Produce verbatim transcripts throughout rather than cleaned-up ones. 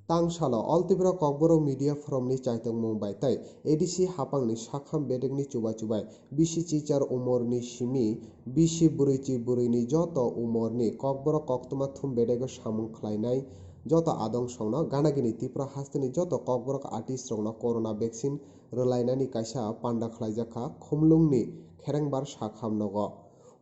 Tang salo All Tripura Kokborok Media Forum ni chaitokmung bai tei A D C hapang ni sakham bedek ni chubai chubai bisi chichar umor ni simi bisi bwrwi chi bwrwi ni joto umor ni Kokborok koktwma thum bedego samung khlainai joto adong song no gana gini Tripura haste ni joto Kokborok artist rok no corona vaccine rwlainani kaisa panda khlaijak kha Khumlung ni Kherengbar sakham nogo.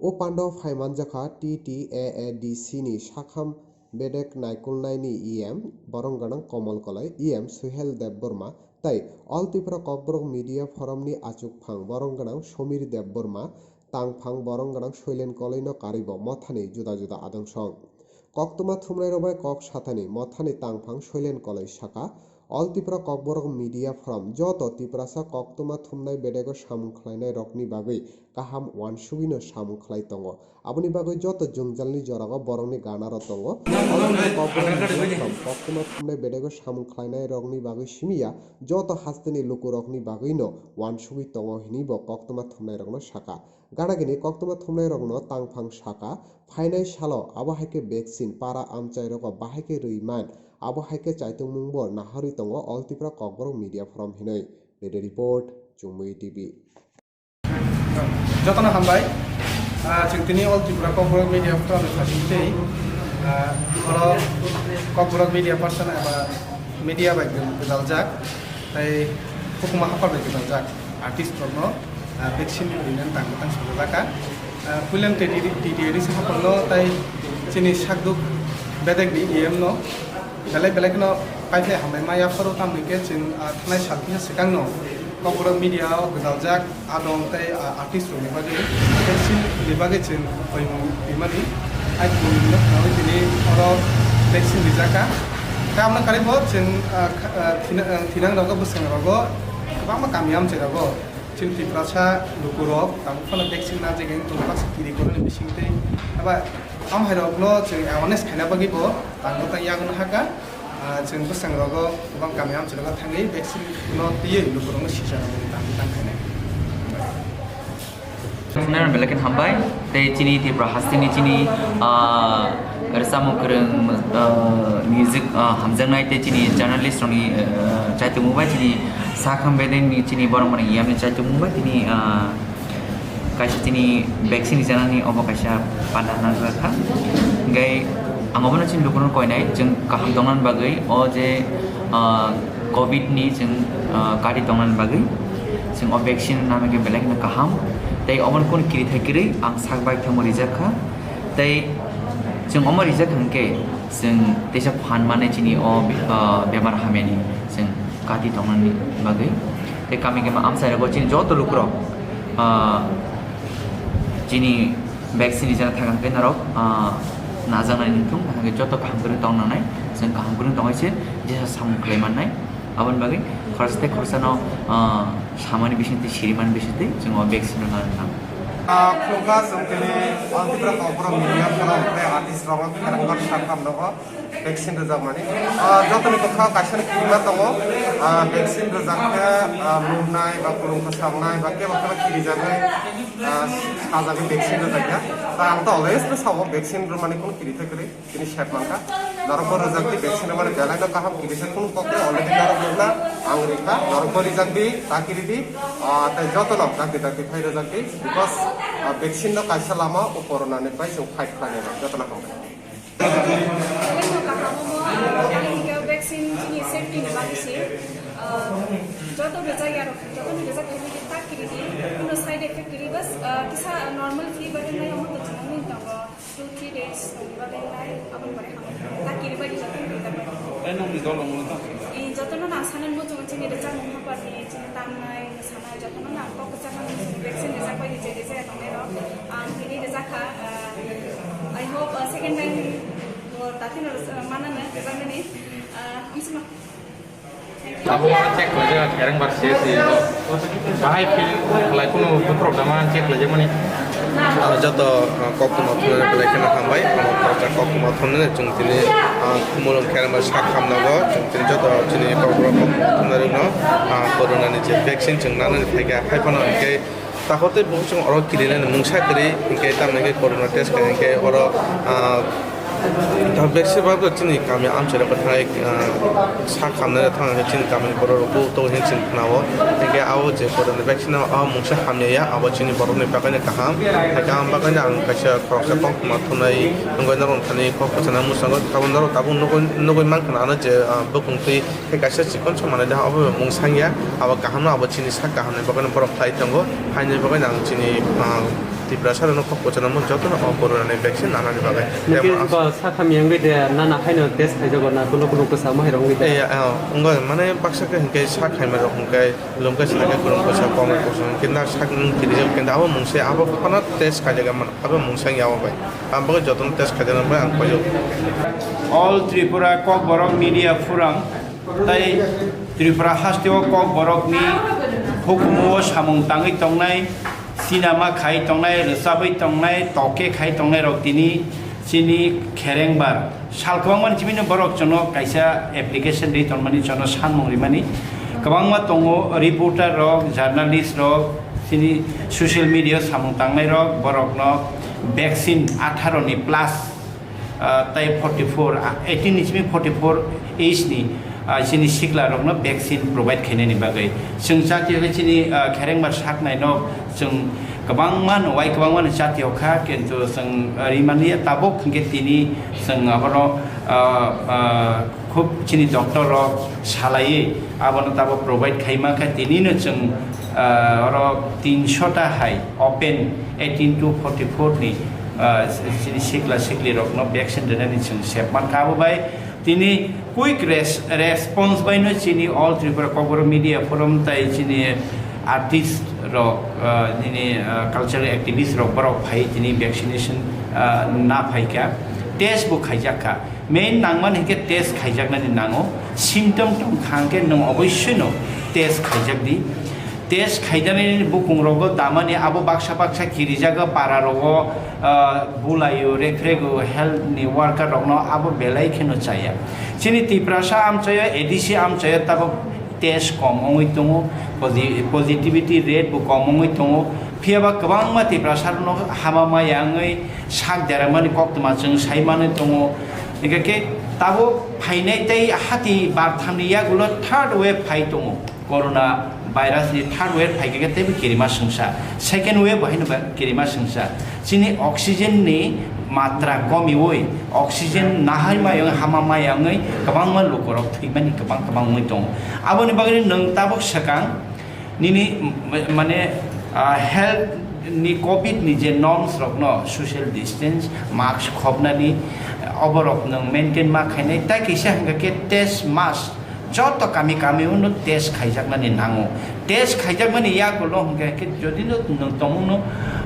O panda o phai manjak kha T T A A D C ni sakham bedek naikolnai ni E M borong gwnang Komol Koloi, E M Suhel Debbarma tei All Tripura Kokborok Media Forum ni achukphang borong gwnang Somir Debbarma, tangphang borong gwnang Soilen Koloi no karibo mothani juda juda adong song. Koktwma thumnai rok bai kok sathani mothani tangphang Soilen Koloi saka, All Tripura Kokborok Media Forum joto Tiprasa koktwma thumnai bedego samung khlainai rokni bagwi kaham uansugwino samung khlai tongo. Aboni bagwi joto jwngjalni jorao borokni ganaro tongo. All Tripura Kokborok Media Forum koktwma thumnai bedego samung khlainai rokni bagwi simi ya, joto hasteni lukurokni bagwino uansugwi tongo hinwi bo koktwma thumnai rokno saka. Gana gini koktwma thumnai rokno tangphang saka, phainai salo abo hai khe vaccine para amchai rogo bahai khe rwi man, abo hai khe chaitokmung bo naharwi tongo All Tripura Kokborok Media Forum hinwi. Bureau Report, Chumui T V. Jotono hambai. Ah, chwng tini All Tripura Kokborok Media Forum ni phaising tei, ah, oro Kokborok Media Person eba media bai gw-, gwdaljak, tei hukuma hapar bai gwdaljak artist rokno, ah, vaccine rwna tang tang sojak kha. Ah, puilam T T A D C hapar no tei chini sakduk bedek ni E M no belai belai kheno paiphlai hambai ma yapharo, tamni khe chwng, ah, thanai sal kisa swkang no Kokborok media o gwdaljak adong tei, ah, artist rokni bagwi vaccine ni bagwi chwng hoimung rimani. Ai khumui no khnaui tini oro vaccine rijak kha. Tei abono karwi bo chwng, ah, kha-, ah, thina-, ah, thinang rogo bwswng rogo kwbangma kami amchai rogo chwng Tiprasa lukurok tabuk phano vaccine na jagani tong baksa kiri koroni bising tei aba am hai rokno chwng awareness khaina bagwi bo tang bwtang yago no hakha. Ah, chwng bwswng rogo kwbang kami amchai rogo thangwi vaccine no twiwi lukurokno sija rwmani tang bwtang khainai. Belai khe hambai tei chini Tripura hasteni chini, ah, rwchapmung kwrwng, ah, music, ah, hamjaknai tei chini journalist rokni, ah, chaitokmung bai chini sakham bedengni chini borok mani yamni chaitokmung bai tini, ah, kaisa chini vaccine rijaknani obo kaisa panda nangjak kha. Hinkhe ang obono chini lukurokno koinai chwng kaham tongnani bagwi o je, ah, covid ni chwng, ah, kati tongnani bagwi chwng o vaccine namai khe belai kheno kaham. Tei obono kunu kiri thai kwrwi ang sak bai thangma rijak kha. Tei chwng omo rijak kha hinkhe chwng teisa phan mane chini o, ah, bemar hamyani chwng kati tongnani bagwi. Tei kami khe ma amchai rogo chini joto lukurok, ah, chini vaccine rijak thang khe norok, ah, najaknai wngthung, hwnkhe joto kaham kwrwi tong nangnai, chwng kaham kwrwi tongwi se jesa samung khlai mannai. Aboni bagwi khoroksa tei khoroksano, ah, samani bisingtwi, sirimani bisingtwi chwng o vaccine rwna nang. Ah, khulumkha, chwng tini All Tripura Kokborok Media Forum tei artist rok kherang sak kam nogo vaccine rwjakmani. Ah, jotoni bwkhao kaisa no kirima tongo, ah, vaccine rwjak khe, ah, murnai ba kwrwng kwsaknai ba kebo kebo kirijaknai, ah, sajagwi vaccine rwjakya. Ta ang to always no sao vaccine rwmani kunu kiri thai kwrwi. Tini sep mankha, norokbo rwjakdi, vaccine rwmani belai no kaham, kiri se kunu kok nai, already norok nukna, ang rikha, norokbo rijakdi, ta kiridi, ah, tei jotono dakti dakti phai rwjakdi, because, ah, vaccine no kaisa lama o corona ni bai chwng fight khlainai rok, jotono hambai. Belai no kaham omo, ani hinkhe vaccine chini safety ni bagwi se, ah, joto rwjakya rok, jotono rwjak khe ta kiridi, kuno side effect kwrwi, bas, ah, kisa normal fever wngnai omo to chwng nung tongo. Two, three days ni bagwi nai, aboni pore hamya. Ta kiribadi jotono kiribadi. Tei nokni dol rok mano tamo? I jotono nang sanani muchungo chini rwchapmung hapharni, chini tamnai, mwsanai, jotono nang kok kwchangma muchungo vaccine rijak bai rijak rijak tongnai rok. Ang tini rijak kha, ah, I hope, ah, second time bo datino rwchap manani, rwchapnani, ah, amsima. Abo check khlaijak, Kherengbar C S C o. Bahai feel khlai, kunu dukhu rok dama check khlaijakmani. Ah, joto, ah, koktwma thumnai belai kheno hambai. Omo khoroksa koktwma thumnai chwng tini, ah, Khumulwng Kherengbar sak hamnago. Chwng tini joto chini koktwma thumnai rokno, ah, corona ni je vaccine chwng nanani phaikha. Haiphano hinkhe takhuk tei bukhuk chwng oro kirinani mungsa kwrwi hinkhe tamni khe corona test kha hinkhe oro, ah, Tamo bekse bagwi chini kami amchairok kwthai, ah, sak hamnai thang hwnwi chini kamini borok rok bo tongo hwnwi chwng khna-o. Hinkhe abo je corona vaccine o, o mungsa hamya ya, abo chini borokni bagwino kaham. Hai kaham bagwino ang kaisa khoroksa koktwma thumnai wngwi norok thani kok kwchana mwswngo. Tabuk norok tabuk nugwi, nugwi mankha ano je, ah, bwkhwng twi tei kaisa chikon sa manwi da abo mung sangya, abo kaham no abo chini sak kaham ni bagwi no borok khlai tongo, haini bagwi no ang chini, ah, Tiprasa rok no kok kwchana mo joto no o corona ni vaccine nanani bagwi. Nokhe Temo as- ba sak hamya wngwi de nana haino test khaijago na kunu kunu kwsa mo hai rok wngwi de. Eh, ah, wngwi mane baksa khe hinkhe sak hamya rok hinkhe lum khe sa khe kwrwng kwsa kok kwsa hinkhe na sak wng kirijak hinkhe abo mung se abo phano test khaijak mano abo mung sangya abo bai. Ang bagwi jotono test khaijana bai ang koiyo. All Tripura Kokborok Media Forum tei Tripura hasteo Kokborokni hukumu o samung tangwi tongnai, sinama khai tongnai, rwchabwi tongnai, toke khai tongnai rok tini chini kherengbar sal kwbangmani chibino borok chwngno kaisa application rwi tongmani chwngno sanmung rimani kwbangma tongo, reporter rok, journalist rok, chini social media samung tangnai rok borokno vaccine atharo ni plus, ah, tei forty four, ah, eighteen ni simi forty four age ni, ah, chini sikla rokno vaccine provide khainani bagwi chwng jati hwnkhe chini, ah, kherengbar saknai no chwng kwbangma no wai kwbangma no jati o kha kintu chwng, ah, rimani tabuk hwnkhe tini chwng abono, ah, ah, khub chini doctor rok salaiwi abono tabuk provide khaima khe tini no chwng, ah, oro tinsho ta hai open eighteen to forty four ni, ah, chini sikla sikli rokno vaccine rwnani chwng sep mankha. Abo bai tini quick res-, response bai no chini All Tripura Kokborok Media Forum tai chini artist rok, ah, nini, ah, cultural activist rok borok phai tini vaccination, ah, na phaikha, test bo khaijak kha. Main nangmani hinkhe test khaijaknani nango. Symptom tongkha hinkhe nwng oboisoi no test khaijak di. Test khaijaknani bukung rogo damani abo baksa baksa kirijago para rogo, ah, bulaio, rekrego, health ni worker rokno abo belai kheno chaya. Chini Tiprasa amchaio, A D C amchaio tabuk test kom wngwi tongo, posi-, positivity rate bo kom wngwi tongo. Phiyaba kwbangma Tiprasa rokno hama maya wngwi sak deramani koktwma chwng sai manwi tongo. Hingkhe khe tabuk phainai tei hati barthamni yagulo third wave phai tongo. Corona virus ni third wave phai khe teibo kirima swngsa. Second wave bo haino ba kirima swngsa. Chini oxygen ni matra komiui, oxygen nahai maya wngwi hama maya wngwi kwbangma lukorok thwimani kwbang kwbang wngwi tongo. Aboni bagwi nwng tabuk swkang nini, m-, mane, ah, health ni covid ni je norms rokno, social distance, mask khopnani, oborok nwng maintain ma khainai, tai kisa hwnkha khe test mask joto kami kami uno test khaijaknani nango. Test khaijakmani yagulo hwnkha khe jodi no nwng tongmungno,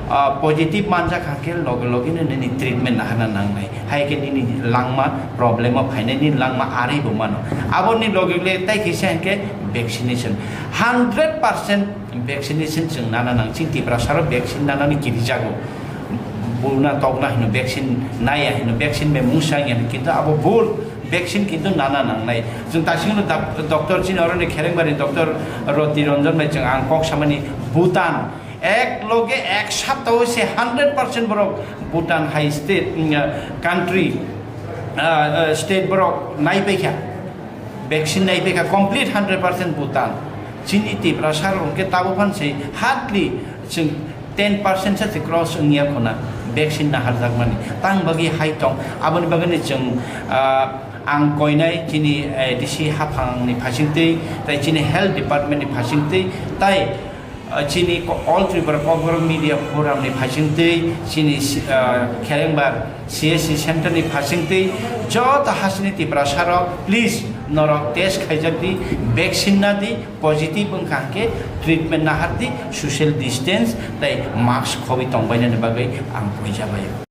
ah, positive manjak hwnkha khe loge loge no nini treatment nahana nangnai. Hai khe nini langma problem o phainai, nini langma arwi bo mano. Aboni loge loge tai kisa hwnkhe vaccination. Hundred percent vaccination chwng nana nang. Chini Tiprasa rok vaccine nanani kirijago. Buna tokna hino vaccine naya hino vaccine bai mungsa wngya hino. Kintu abo bul vaccine kintu nana nangnai. Chwng tasingno dak-, doctor chini oroni kherengbari doctor Roti Ranjan bai chwng ang kok samani Bhutan ek loge ek saptao se hundred percent borok Bhutan hai state, mm, country, ah, ah, state borok naipaikha. Vaccine naipaikha complete hundred percent Bhutan. Chini Tiprasa rok hwnkhe tabuk phan se hardly chwng ten percent se cross wngya khuna vaccine naharjakmani. Tang bagwi hai tong, aboni bagwino chwng, ah, ang koinai chini, eh, D C haphangni phasingtwi, tai chini health department ni phasingtwi, tai ah, chini ko-, All Tripura Kokborok Media Forum ni phasingtwi, chini si-, ah, Kherengbar C S C center ni phasingtwi, joto hasini Tiprasa rok, please, norok test khaijak di, vaccine na di, positive wngkha hwnkhe treatment nahar di, social distance tei mask khobwi tongbainani bagwi ang puijabaio.